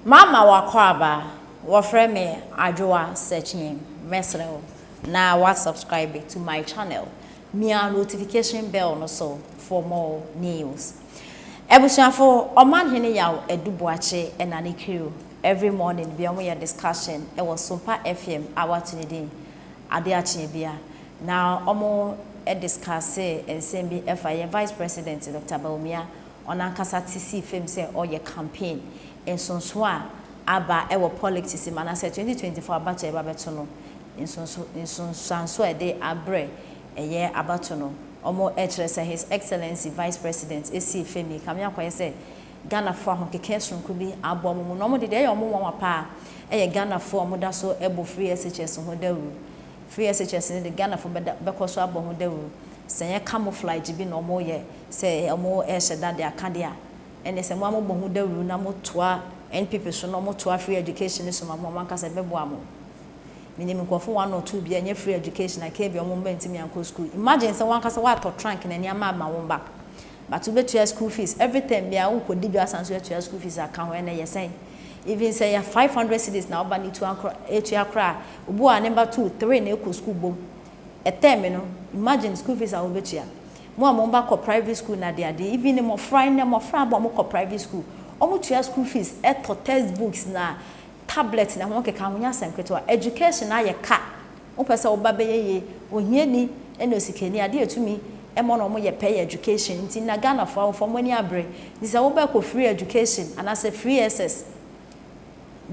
Mama w'akwaaba, wɔfrɛ me Adwoa Sekyem, mɛsrɛ wo na wa subscribe to my channel, mia notification bell no so for more news. Abusuafo, Ɔmanhene Yaw Adu Boakye na ne crew every morning bia ɔmo yɛ discussion wɔ Sompa FM a w'ato ne din Ade Akye Bia na ɔmo discusse nsɛm bi ɛfa yɛn Vice President Doctor Bawumia Ɔno ankasa te sii fam sɛ ɔyɛ campaign nsonso a aba wɔ politics mu anaasɛ 2024 abatoɔ a ɛba bɛto no nsonso nsunsuanso a ɛde abrɛ ɛyɛ abato no. Wɔn kyerɛ sɛ His Excellency Vice President sii fam yi kame akɔyɛ sɛ Ghanafoɔ ahokeka soronko bi abɔ wɔn mu na wɔn de deɛ ɛyɛ wɔn nwanwa paa yɛ Ghanafoɔ a wɔda so bɔ free SHS ho dawuro. Free SHS no de Ghanafoɔ bɛda bɛkɔ so abɔ ho dawuro. Sɛ ɛnyɛ camouflage bi na wɔyɛ sɛ wɔrehyɛ da de aka deɛ a, ɛnneɛ sɛ mo ara mobɔ ho dawuro na motoa NPP so na wɔtoa free education no so ma mo a, mo ankasa ɛbɛboa mo. Menim nkurɔfo one or two bi a ɛnyɛ free education a kɛbi wɔn mma ntumi ankɔ school. Imagine sɛ wo ankasa woatɔ trunk na nneɛma ama wo mma but wobɛtua school fees every term biara wokɔdi dwa asan nso atua school fees aka ho ɛnɛ yɛ sɛn? Even sɛ ɛyɛ 500 cedis na wo ba no tua koraa a, obi wɔ hɔ a ne mba two, three na ɛkɔ school bom. Ɛtɛɛ me no, imagine school fees a wobɛtua. Mo a mo mba kɔ private school na adeade, even mmɔfra, nnɛ mmɔfra aba a wɔkɔ private school, wɔtua school fees, tɔ text books na tablet na ɛho nkeka ho, nyɛ asɛm ketewa. Education ayɛ ka. Wopɛ sɛ wo ba bɛyɛ yie, ohiani ne osikani, adeɛ a ɛtumi ma na wɔyɛ pɛ yɛ education. Nti na Ghanafoɔ awofoɔ mo ani abere. Nti sɛ wo ba kɔ free education anaasɛ free SS,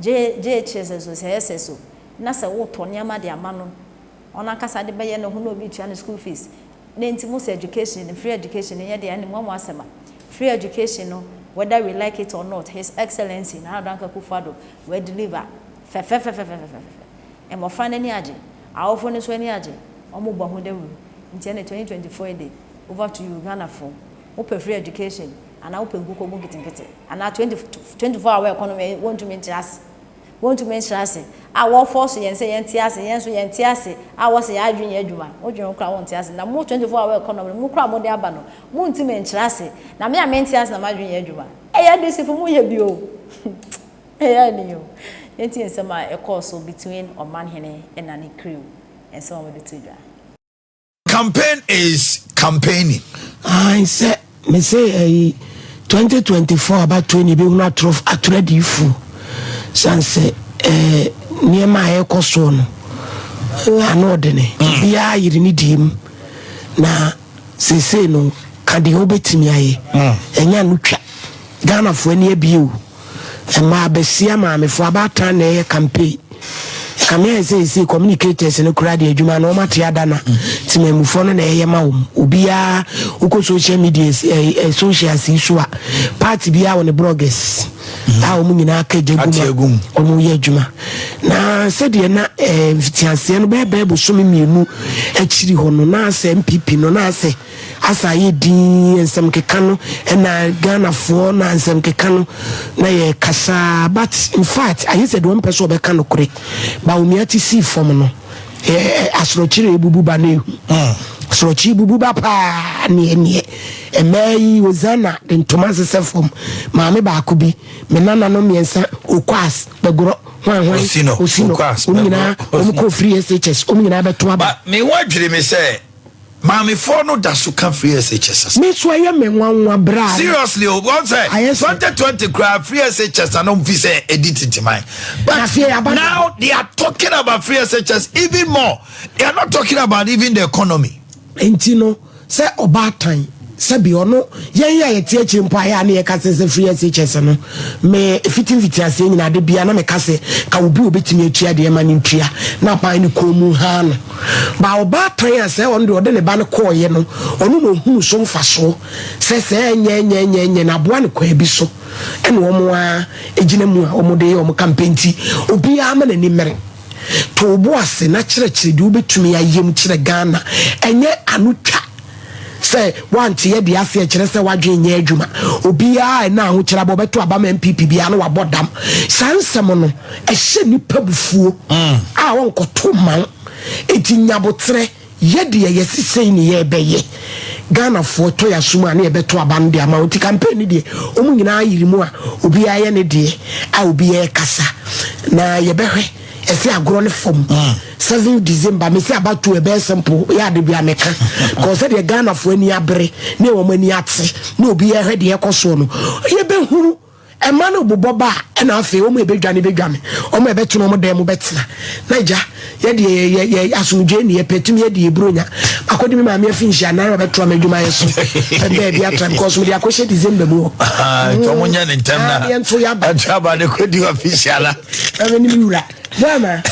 J, JHSS o, sɛ SS o, na sɛ wotɔ nneɛma de ama no, ɔno ankasa de bɛyɛ ne ho na obi tua ne school fees na nti mo sɛ education no free education no nyɛ deɛ ɛne mo amu asɛm a free education no whether we like it or not his excellency Nana Addo Dankwa Akufo-Addo wa deliver fɛfɛfɛfɛfɛfɛfɛ mmɔfra no ani agye awofo no nso ani agye wɔn bɔ ho dawuro nti ɛne 2024 yi de over to you Ghanafoɔ mo pɛ free education anaa mo pɛ nkukɔ mu nketenkete anaa 20 24 hour economy wɔntumi nkyerɛ ase. Wontumi nkyerɛ ase a wɔfɔɔso yɛn sɛ yɛnte ase, yɛn nso yɛnte ase a wɔse yɛn adwene nyɛ adwuma, wodwene ho koraa wonte ase, na mo 24 hour economy no mo koraa mode aba no montumi nkyerɛ ase, na me a mente ase na m'adwene nyɛ adwuma, ɛyɛ NDC fo moyɛ bi o, ɛyɛ ani o. Yɛntie nsɛm a ɛkɔɔ so between Ɔmanhene na ne crew, nsɛm a wɔde too dwa. Campaign is campaigning. Ae sɛ mese ɛyi 2024 abatoɔ ni ebɛhunu atoro atoro adiifoɔ san sɛ ɛɛ nneɛma a ɛrekɔ soɔ no ano ɔdene mm. obiara yere ne die mu na seesei no ka deɛ wobɛtumi ayɛ mm. ɛnyɛ ano twa Ghanafoɔ ani abie o. Mmaa basia maamefoɔ abaatan na ɛyɛ campaign. Ɛkame ayɛ sɛ seesei communicators no koraa deɛ adwuma no wɔn ate ada na temanmufoɔ no na ɛyɛ ma wɔn. Obiara wokɔ social media eh, eh, socials yi so a party biara wɔ ne bloggers a wɔn nyinaa ka gya gu mu a wɔn yɛ adwuma. Na sɛdeɛ na eh, mfitiaseɛ no bɛyɛ bɛyɛ bosome mmienu akyiri hɔ no na asɛ MPP no na asɛ Asa ayɛ dinn nsɛm keka no na Ghanafoɔ na nsɛm keka no na yɛ kasa but infact ayɛ sɛ deɛ ɔmpɛ sɛ ɔbɛka nokore Bawumia te sii fam no asorɔkyere ebubu ba no ehu asorɔkye bubu ba paa neɛ neɛ mmaa yi Hosanna de ntoma sesɛ fam maame baako bi me nananom mmiɛnsa Okwas Gbɛgorɔ hwan hwan Osino wɔn nyinaa wɔn kɔ free SHS wɔn nyinaa bɛto aba. Me ho adwiri me sɛ Maamefoɔ no da so ka free SHS asɛm. Me nso ɛyɛ me nwanwa bra. Seriously o, wɔn sɛ 2020 koraa free SHS na wɔn fi sɛ ɛdi tintiman. But now they are talking about free SHS even more. They are not talking about even the economy. Nti no sɛ ɔbaatan sɛbi ɔno yɛn a yɛte akyire mpo ayɛ a ne yɛka sɛ sɛ free SHS no me fiti mfiti aseɛ nyinaa de bia na meka sɛ ka obi obɛtumi atua deɛ ma no ntua na aban no kɔn mu haa no. Ba ɔbaatan a sɛ ɔno deɛ ɔde ne ba no kɔɔeɛ no, ɔno na ɔhunu so mfasoɔ sɛ sɛ ɛnyɛ ɛnyɛ ɛnyɛ ɛnyɛ no aboa no kwan bi so ɛna wɔn ara gyina mu a wɔn de yɛ wɔn campaign nti obiara ma n'ani mmere. To wo bo ase na kyerɛkyerɛ deɛ wobɛtumi ayɛ mu kyerɛ Ghana ɛnyɛ ano twa sɛ woante yɛ deɛ ase ɛkyerɛ sɛ w'adwene nyɛ adwuma. Obiara a ɛna ahokyerɛ aba ɔbɛto aba ma NPP biara no wabɔ dam. Saa nsɛm no ɛhyɛ nnipa bufuo a ɔnkɔto mma wo. Enti nya aboterɛ. Yɛ deɛ yɛse sei ne yɛbɛyɛ. Ghanafoɔ tɔ yɛasom a ne yɛbɛto aba no de ama wo. Nti campaign no deɛ wɔn nyinaa yere mu a obiara yɛ ne deɛ a obiara rekasa. Na yɛbɛhwɛ ɛsɛ agorɔ ne fam. 7 December mese abatoɔ ɛbɛyɛ simple yɛ ade bia meka. Because sɛdeɛ Ghanafoɔ ani abere ne wɔn ani ate ne obiara hwɛ deɛ ɛkɔ soɔ no yɛbɛhunu. Mma no bobɔ ba a, ɛna afei wɔn a ɛbɛdwane bɛdwane, wɔn a ɛbɛtena wɔn dan mu bɛtena. Na agya, yɛ deɛ yɛ yɛ yɛ asomdwoeɛ ne yɛpɛ, tumi adi yɛ buronya. Makɔdi me maame afi nhyia nan ɔbɛtoa m'adwumayɛ so baabi atra because mede akɔhyɛ December mu hɔ. Nti wɔn nyɛ ne ntɛm na yɛnto yɛ aba. Ɛnto aba de kɔdi afi nhyia la. Ɛmɛ ne me wura. Bama,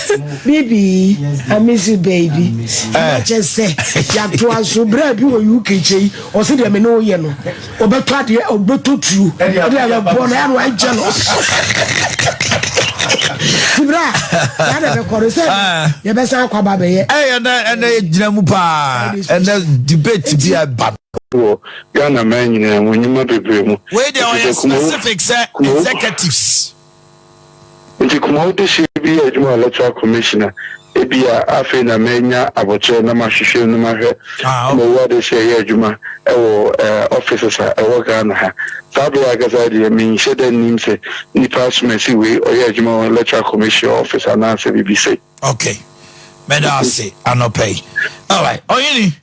baby, I miss you baby. Ɛna kyɛ sɛ yɛatoa so berɛ bi wɔ UK kyɛ yi, ɔse deɛ me ne woyɛ no. Ɔbɛtɔ adeɛ, ɔbɛtɔ tuo, ɛde abɛbɔ no, ɛna wayɛ jealous. Tibra, saa na ɛbɛkɔ no sɛ yɛbɛsan akɔ aba abɛyɛ. Ɛyɛ ɛnɛ ɛnɛ gyina mu paa, ɛnɛ debate bi a ɛba. Wɔ Ghana man nyinaa mu nnwuma bebree mu. Wei deɛ ɔyɛ specific sɛ executives. Nti Kumawu dehyeɛ bi yɛ adwuma wɔ Electoral Commission a, ebia afei na manya aboterɛ na mahwehwɛ mu na mahwɛ Kumawu adehyeɛ yɛ adwuma wɔ offices a ɛwɔ Ghana ha. Saa berɛ yi ankasa deɛ menhyɛ da nnim sɛ nipa asomasi wei ɔyɛ adwuma wɔ Electoral Commission office anaasɛ biribi sei. Okay, mɛda ase anɔpa yi. Alright, Ɔhene,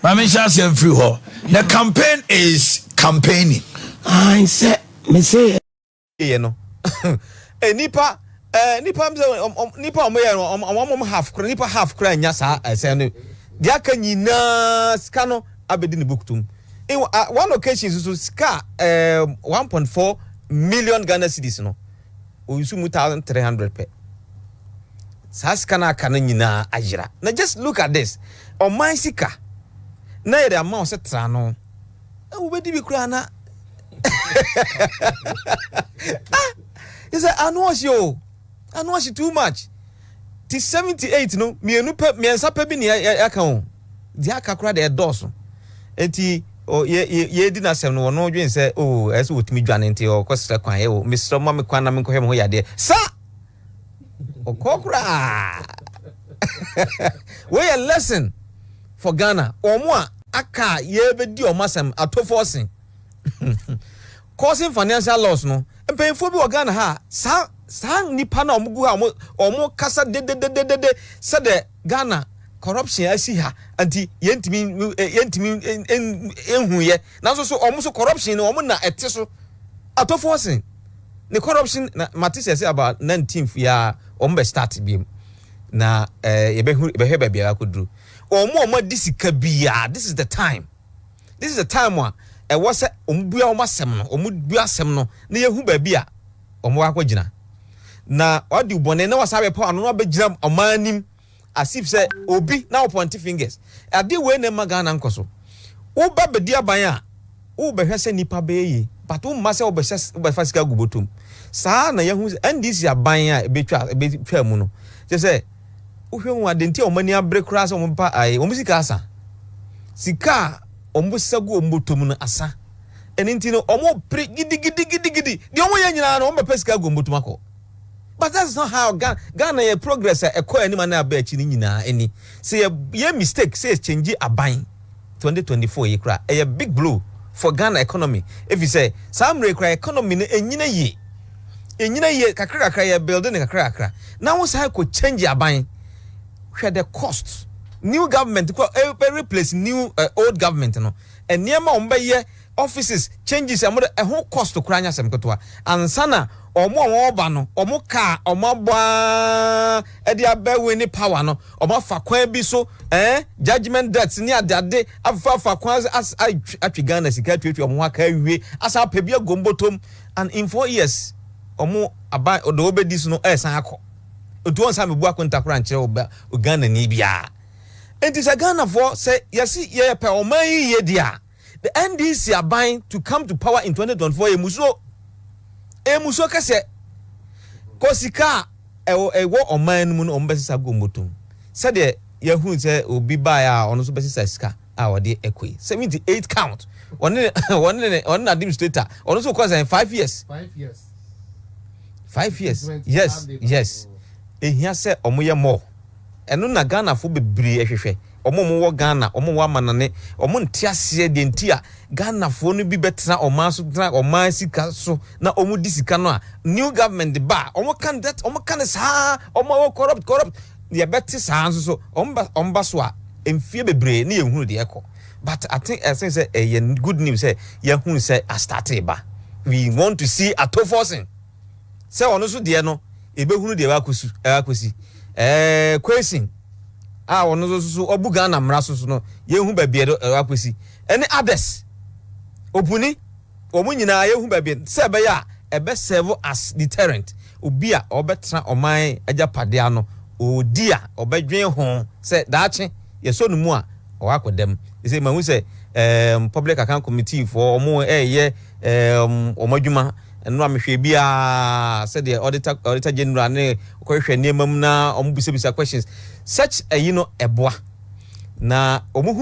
ma menhyɛ aseɛ mfiri hɔ. The campaign is campaigning. Ae sɛ mese. Yɛ no nnipa ɛɛ nnipa sɛ nnipa a wɔyɛ no wɔn wɔn half kora nnipa half kora nya saa ɛsɛn no deɛ aka nyinaa sika no abɛdi ne book tum in one occasion soso sika ɛɛ 1.4 million Ghana cedis no oyusu mu 1300 pɛ. Saa sika no aka no nyinaa ayera. Na just look at this, ɔman sika na yɛde ama wo sɛ tra no wobɛdi bi koraa na ah sɛ ano ɔhye o, ano ɔhye too much. Ti 78 no, mmienu pɛ, mmiɛnsa pɛ bi ne yɛaka o, deɛ aka koraa deɛ ɛdɔɔso. Nti yɛdi n'asɛm no, wɔno dwen sɛ o ɛsɛ sɛ wɔtumi dwane, nti ɔkɔsrɛ kwan yɛ o, mesrɛ ma me kwan na menkɔhwɛ me ho yadeɛ sa ɔkɔ koraa. Wei yɛ lesson for Ghana, wɔn a aka a yɛbɛdi wɔn asɛm atofo ɔsen causing financial loss no. Mpanyinfoɔ bi wɔ Ghana ha, saa nipa na wɔn gu ha, wɔn kasa dedededede sɛdeɛ Ghana corruption asi ha nti yɛntumi ehu yɛ, nanso so wɔn so corruption no wɔn na ɛte so. Atofo ɔsen ne corruption na mate sɛ about 19th ya wɔn bɛ start biem na yɛbɛhu, yɛbɛhwɛ baabi a akɔduru. Wɔn a wɔn adi sika biara, this is the time, this is the time a ɛwɔ sɛ wɔn bua wɔn asɛm no, wɔn bua asɛm no na yɛhu baabi a wɔn akɔgyina. Na wadi bɔnɛ na wasa abɛpɔ ano na wabɛgyina ɔman anim as if sɛ obi na wɔpoint fingers. Adeɛ wei na ɛma Ghana nkɔ so. Woba bɛdi aban a, wobɛhwɛ sɛ nipa bɛyɛ yie, but womma sɛ wobɛhyɛ wobɛfa sika gu bɔtɔm saa. Na yɛhu sɛ NDC aban a ɛbɛtwa mu no, kyerɛ sɛ wohwɛ mu ade nti a wɔn ani abere koraa sɛ wɔn pa ayi wɔn sika asa, sika a wɔn bɛsa gu wɔn bɔtɔm no asa. Ɛne nti no wɔn pere gidigidigidigidi deɛ wɔn yɛ nyinaa no, wɔn bɛpɛ sika gu wɔn bɔtɔm akɔ. But that's not how Ghana yɛ progress a ɛkɔ anim ana aba akyi no nyinaa. Ani sɛ yɛ mistake sɛ yɛ change aban 2024 yi koraa, ɛyɛ big blow for Ghana economy, efi sɛ saa mmerɛ koraa economy no enyina yie, enyina yie kakra kakra, yɛ building ne kakra kakra, na wɔn san kɔ change aban. Hwɛ the cost, new government kɔ ɛ replace new old government no, nneɛma a wɔn bɛyɛ, offices changes a wɔde ɛho cost koraa nyɛ asɛm ketewa. Ansa na wɔn a wɔreba no, wɔn kaa wɔn abɔ aa ɛde abɛwe ne power no, wɔn afa kwan bi so judgement debt ne adeade afa afa kwan as atwi Ghana sika atuatua wɔn ho aka awie asa apɛ bi agu wɔn bɔtɔm. And in 4 years wɔn aban ɔde wɔbɛdi so no ɛɛsan akɔ otu wɔn nsa mebu akonta koraa nkyerɛ ɔba Ghana ni biara. Nti sɛ Ghanafoɔ sɛ yɛsi yɛpɛ ɔman yi yie di a, the NDC aban to come to power in 2024 yɛ musuo, ɛyɛ musuo kɛseɛ kɔ. Sika a ɛwɔ ɔman no mu no, wɔn bɛsesa gu wɔn bɔtɔm sɛdeɛ yɛhu sɛ obi baeɛ a ɔno nso bɛsesa sika a ɔde ɛkɔ yi 78 count. Wɔne administrator, ɔno nso kɔ sɛn 5 years. 5 years. 5 years, yes. Ehia sɛ ɔmo yɛ more. Ɛno na Ghanafoɔ bebree ɛhwehwɛ. Wɔn a wɔwɔ Ghana, wɔn a wɔwɔ amanane, wɔn nte aseɛ deɛ nti a Ghanafoɔ no bi bɛtena ɔman so, tena ɔman sika so na wɔn di sika no a new government ba a wɔn ka that wɔn ka no saa, wɔn a wɔ corrupt corrupt yɛbɛte saa nso so wɔn ba wɔn ba so a mfie bebree ne yɛn hunu deɛ ɛkɔ. But I think sɛ ɛyɛ good news sɛ yɛhunu sɛ astart ba. We want to see Ato Forson sɛ ɔno nso deɛ no ebɛhunu deɛ ɛbɛakɔsu ɛbɛakɔsi Quayson a ɔno nso so ɔbu Ghana mmara so so no, yɛhu baabi ɛde ɛbɛakɔsi, ɛne others opuni wɔn nyinaa yɛhu baabi sɛ ɛbɛyɛ a ɛbɛ serve as deterrent. Obi a ɔbɛtena ɔman agyapadeɛ ano ɔdi a ɔbɛdwen ho sɛ daakye yɛsɔ no mu a ɔwɔ akɔdam ɛsɛ mahu sɛ Public Account Committee foɔ ɔmo ɛɛyɛ ɔmo adwuma. Ɛno a mehwɛ biara sɛdeɛ Auditor General ne ɔkɔhwehwɛ nneɛma mu na ɔmo bisabisa questions such ɛyi no ɛboa na ɔmo hu.